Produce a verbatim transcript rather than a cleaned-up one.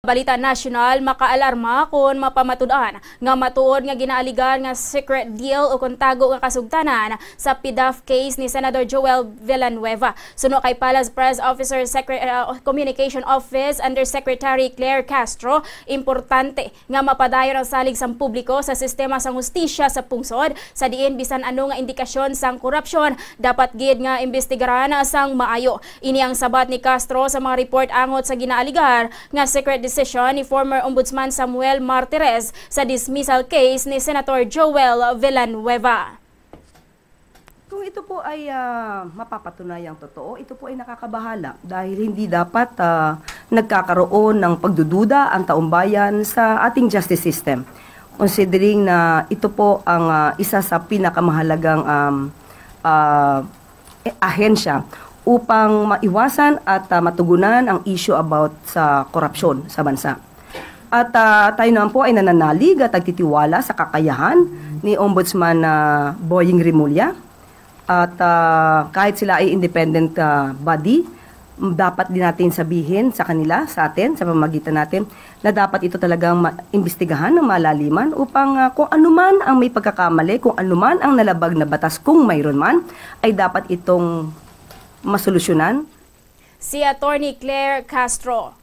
Balita Nasyonal, makaalarma kon mapamatud-an nga matuod nga ginaaligar nga secret deal o kon tago nga kasugtanan sa PDAF case ni Senador Joel Villanueva. Suno kay Palace Press Officer Secre- uh, Communication Office Undersecretary Claire Castro, importante nga mapadayon ang salig sang publiko sa sistema sang hustisya sa pungsod, sa diin bisan ano nga indikasyon sang korupsyon dapat gid nga imbestigaran sang maayo. Ini ang sabat ni Castro sa mga report angot sa ginaaligar nga secret decision ni former Ombudsman Samuel Martires sa dismissal case ni Senator Joel Villanueva. Kung ito po ay, ah, mapapatunayang totoo, ito po ay nakakabahala dahil hindi dapat, ah, nagkakaroon ng pagdududa ang taumbayan sa ating justice system. Considering na ito po ang, ah, isa sa pinakamahalagang, um, ah, eh, ahensya upang maiwasan at, ah, matugunan ang issue about sa korupsyon sa bansa. At, ah, tayo naman po ay nananalig at nagtitiwala sa kakayahan ni Ombudsman, ah, Boying Remulla. At, ah, kahit sila ay independent, ah, body, dapat din natin sabihin sa kanila, sa atin, sa pamamagitan natin, na dapat ito talagang ma- imbestigahan ng malaliman upang, ah, kung anuman ang may pagkakamali, kung anuman ang nalabag na batas, kung mayroon man, ay dapat itong masolusyonan. Si Attorney Claire Castro.